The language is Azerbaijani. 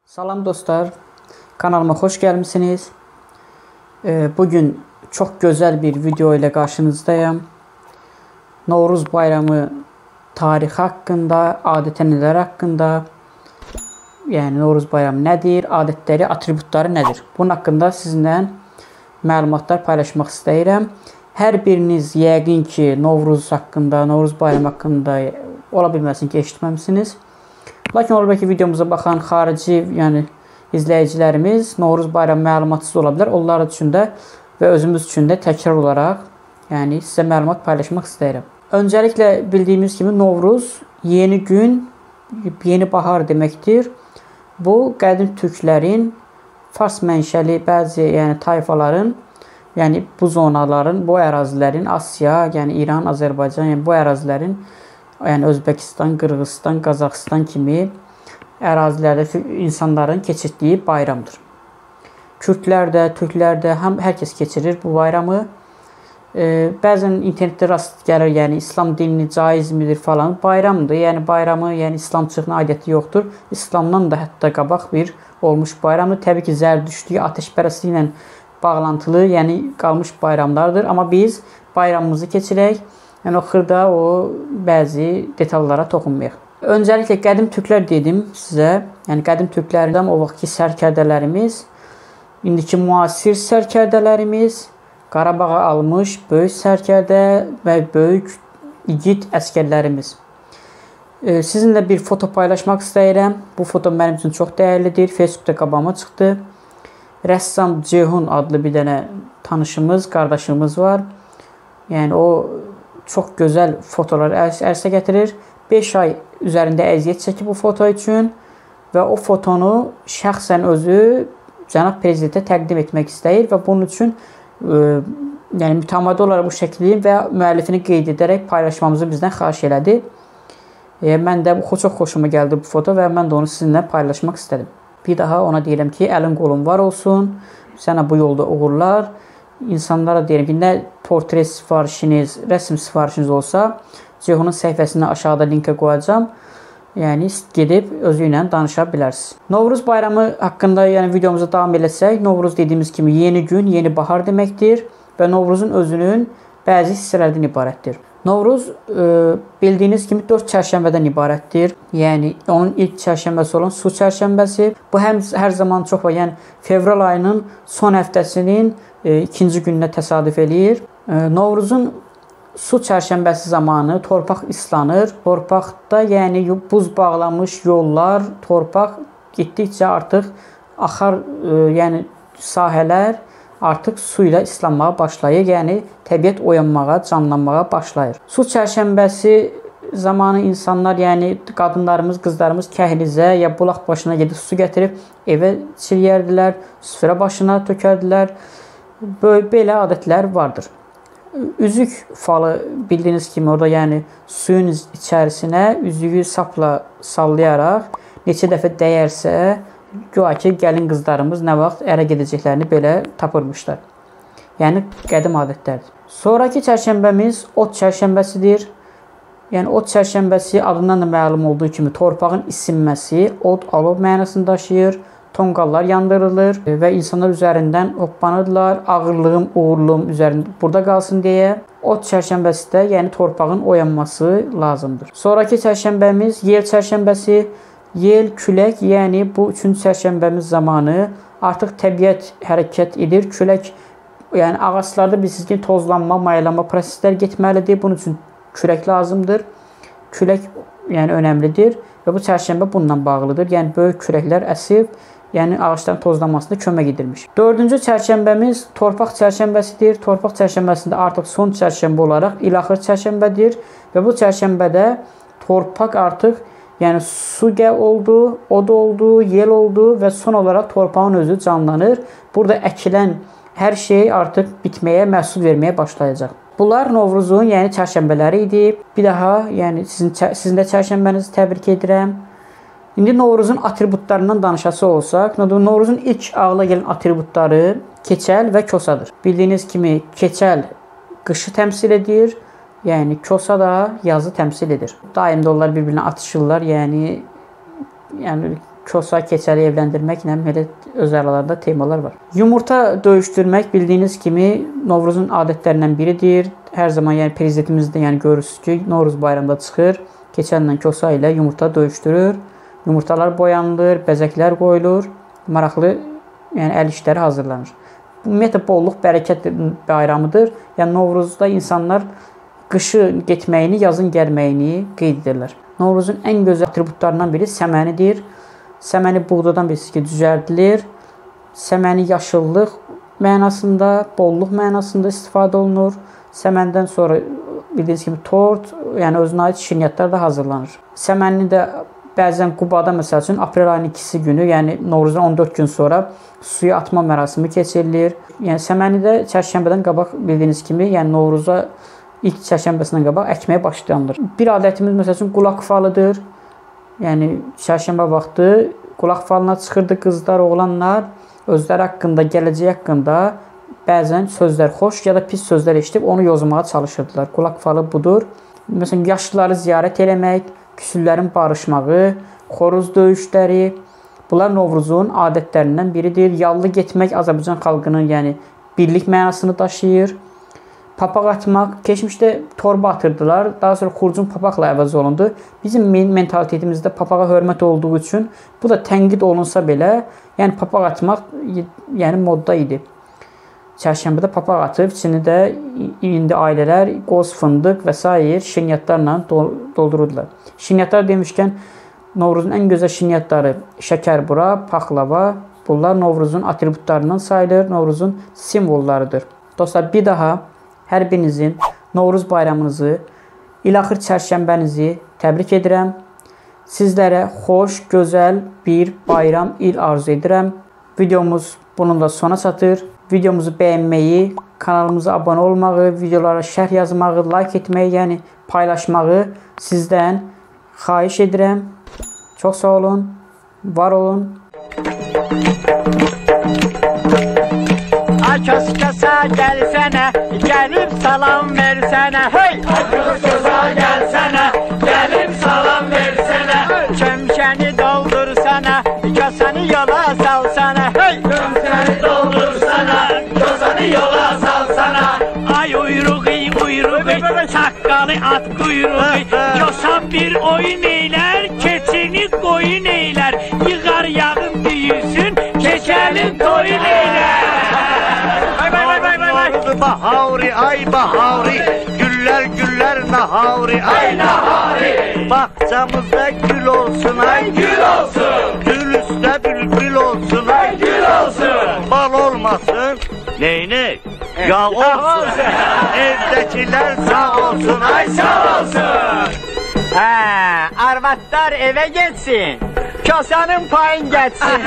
Salam dostlar, kanalıma hoş gelmişsiniz. Bugün çok güzel bir video ile karşınızdayım. Novruz Bayramı tarixi hakkında, adət-ənənələr hakkında, yəni Novruz Bayramı nədir, adətləri, atributları nədir? Bunun hakkında sizinlə məlumatlar paylaşmaq istəyirəm. Hər biriniz yəqin ki, Novruz hakkında, Novruz Bayramı hakkında ola bilməsin ki, eşitməmisiniz. Lakin ola bilər ki, videomuza baxan xarici, yəni izləyicilərimiz Novruz Bayramı məlumatsız ola bilər. Onlar üçün də və özümüz üçün də təkrar olaraq, yəni sizə məlumat paylaşmaq istəyirəm. Öncəliklə bildiyimiz kimi Novruz yeni gün, yeni bahar deməkdir. Bu qədim türklərin, fars mənşəli bəzi, yəni tayfaların, yəni bu zonaların, bu ərazilərin, Asiya, yəni İran, Azərbaycan, yəni bu ərazilərin, yəni Özbəkistan, Qırğızistan, Qazaxıstan kimi ərazilərdə insanların keçirdiyi bayramdır. Kürtlər də, türklər də, hər kəs keçirir bu bayramı. Bəzən internetdə rast gəlir, yəni İslam dinini caiz midir falan, bayramdır. Yəni bayramı, yəni İslamçılığın aidiyyəti yoxdur. İslamdan da hətta qabaq bir olmuş bayramdır. Təbii ki, zərdüştlük, atəşpərəstliklə ilə bağlantılı, yəni qalmış bayramlardır. Amma biz bayramımızı keçirək. Yəni o xırda, o bəzi detallara toxunmayaq. Öncəliklə qədim türklər dedim sizə. Yəni qədim türklərdən o vaxtki sərkərdələrimiz, indiki müasir sərkərdələrimiz, Qarabağa almış böyük sərkərdə və böyük igid əsgərlərimiz. Sizinlə bir foto paylaşmaq istəyirəm. Bu foto mənim üçün çox dəyərlidir. Facebookda qabağıma çıxdı. Rəssam Ceyhun adlı bir dənə tanışımız, qardaşımız var. Yəni o çox gözəl fotolar ərsə gətirir. 5 ay üzərində əziyyət çəkib bu foto üçün və o fotonu şəxsən özü cənab prezidentə təqdim etmək istəyir və bunun üçün yəni mütəmadi olaraq bu şəkli və müəllifini qeyd edərək paylaşmamızı bizdən xahiş elədi. Mən də bu çox xoşuma gəldi bu foto və mən də onu sizinlə paylaşmaq istədim. Bir daha ona deyirəm ki, əlin qolun var olsun, sənə bu yolda uğurlar. İnsanlara deyirəm ki, nə portret sifarişiniz, rəsm sifarişiniz olsa, Ceyhunun səhifəsini aşağıda linkə qoyacağam. Yəni gedib özü ilə danışa bilərsiniz. Novruz Bayramı haqqında yəni videomuza davam eləsək, Novruz dediyimiz kimi yeni gün, yeni bahar deməkdir və Novruzun özünün bəzi hissələrdən ibarətdir. Novruz bildiyiniz kimi 4 çərşənbədən ibarətdir. Yəni onun ilk çərşənbəsi olan su çərşənbəsi. Bu həm hər zaman çox var. Yəni fevral ayının son həftəsinin ikinci gününə təsadüf eləyir. Novruzun su çərşənbəsi zamanı torpaq islanır. Torpaqda yəni buz bağlamış yollar, torpaq getdikcə artıq axar, yəni sahələr artıq su ilə islanmağa başlayır. Yəni təbiət oyanmağa, canlanmağa başlayır. Su çərşənbəsi zamanı insanlar, yəni qadınlarımız, qızlarımız kəhlizə ya bulaq başına gedib su gətirib evə çiləyərdilər, süfrə başına tökərdilər. Belə adətlər vardır. Üzük falı bildiyiniz kimi orada yəni suyun içərisinə üzüyü sapla sallayaraq neçə dəfə dəyərsə, güya ki, gəlin qızlarımız nə vaxt ərə gedəcəklərini belə tapırmışlar. Yəni qədim adətlərdir. Sonraki çərşənbəmiz ot çərşənbəsidir. Yəni ot çərşənbəsi adından da məlum olduğu kimi torpağın isinməsi, od alov mənasını daşıyır. Tonqallar yandırılır və insanlar üzərindən hoppanırlar, ağırlığım, uğurluğum üzərində burada qalsın deyə. Ot çərşənbəsi də yəni torpağın oyanması lazımdır. Sonraki çərşənbəmiz yel çərşənbəsi. Yel, külək, yəni bu üçüncü çərşənbəmiz zamanı artıq təbiət hərəkət edir. Külək, yəni ağaclarda bilirsiniz ki, tozlanma, mayalanma proseslər getməlidir. Bunun üçün külək lazımdır. Külək yəni önəmlidir və bu çərşənbə bununla bağlıdır. Yəni böyük küləklər əsib, yəni ağacların tozlanmasına kömək edilmiş. Dördüncü çərşənbəmiz torpaq çərşənbəsidir. Torpaq çərşənbəsində artıq son çərşənbə olaraq ilaxır çərşənbədir və bu çərşənbədə torpaq artıq yəni su oldu, od oldu, yel oldu və son olaraq torpağın özü canlanır. Burada əkilən hər şey artıq bitməyə, məhsul verməyə başlayacaq. Bunlar Novruzun yəni çərşənbələri idi. Bir daha yəni sizin də çərşənbənizi təbrik edirəm. İndi Novruzun atributlarından danışası olsaq, Novruzun ilk ağla gələn atributları keçəl və kosadır. Bildiyiniz kimi keçəl qışı təmsil edir, yəni kosa da yazı təmsil edir. Daim də onlar bir-birinə atışırlar, yəni Kosa, keçəli evləndirməklə belə öz aralarında temalar var. Yumurta döyüşdürmək bildiyiniz kimi Novruzun adətlərindən biridir. Hər zaman yəni prezidentimiz də yəni görürsünüz ki, Novruz bayramında çıxır, keçənlə kosa ilə yumurta döyüşdürür. Yumurtalar boyanılır, bəzəklər qoyulur, maraqlı yəni əl işləri hazırlanır. Ümumiyyətlə bolluq, bərəkət bayramıdır. Yəni Novruzda insanlar qışı getməyini, yazın gəlməyini qeyd edirlər. Novruzun ən gözəl atributlarından biri səmənidir. Səməni buğdadan bilirsiniz ki, düzəldilir. Səməni yaşıllıq mənasında, bolluq mənasında istifadə olunur. Səməndən sonra bildiyiniz kimi tort, yəni özünə aid şirniyyatlar da hazırlanır. Səmənini də bəzən Qubada məsəl üçün aprel ayının 2-si günü, yəni Novruzdan 14 gün sonra suya atma mərasimi keçirilir. Yəni səməni də çərşənbədən qabaq bildiyiniz kimi, yəni Novruza ilk çərşənbəsindən qabaq əkməyə başlanılır. Bir adətimiz məsəl üçün qulaq falıdır. Yəni çərşənbə vaxtı qulaq falına çıxırdı qızlar, oğlanlar özləri haqqında, gələcək haqqında bəzən sözlər, xoş ya da pis sözlər eşidib onu yozmağa çalışırdılar. Qulaq falı budur. Məsələn, yaşlıları ziyarət eləmək, küsüllərin barışmağı, xoruz döyüşləri, bunlar Novruzun adətlərindən biridir. Yallı getmək Azərbaycan xalqının yəni birlik mənasını daşıyır. Papaq atmaq, keçmişdə torba atırdılar, daha sonra xurcun papaqla əvəz olundu. Bizim mentalitetimizdə papağa hörmət olduğu üçün bu da tənqid olunsa belə, yəni papaq atmaq yəni modda idi. Çərşənbədə papaq atıb, içini də indi ailələr qoz, fındıq və sair şirniyyatlarla doldururdular. Şirniyyatlar demişkən, Novruzun ən gözəl şirniyyatları şəkərbura, paxlava, bunlar Novruzun atributlarından sayılır, Novruzun simvollarıdır. Dostlar, bir daha hər birinizin Novruz bayramınızı, ilaxır çərşənbənizi təbrik edirəm. Sizlərə xoş, gözəl bir bayram il arzu edirəm. Videomuz bununla sona çatır. Videomuzu bəyənməyi, kanalımıza abunə olmağı, videolara şərh yazmağı, like etməyi, yəni paylaşmağı sizdən xahiş edirəm. Çox sağ olun, var olun. Ay kös-kösə gəlsənə, gəlib salam versənə, hey! Ay kös-kösə gəlsənə, gəlib salam versənə, çömşəni doldursana, kösəni yola salsana, hey! Çömşəni doldursana, kösəni yola salsana. Ay uyruğu, uyruğu, saqqalı at quyruğu, kösən bir oyun eylər, keçini qoyun eylər, yığar yağın düyüsün, keçənin toyun eylər. Bahari ay bahari, güller güller nahari ay nahari. Bahçamızda gül olsun ay gül olsun, gül üstə bülbül olsun ay gül olsun. Bal olmasın, neyne yağ olsun, evdəkilər sağ olsun ay sağ olsun. Hə, arvadlar evə getsin, kosanın payın getsin.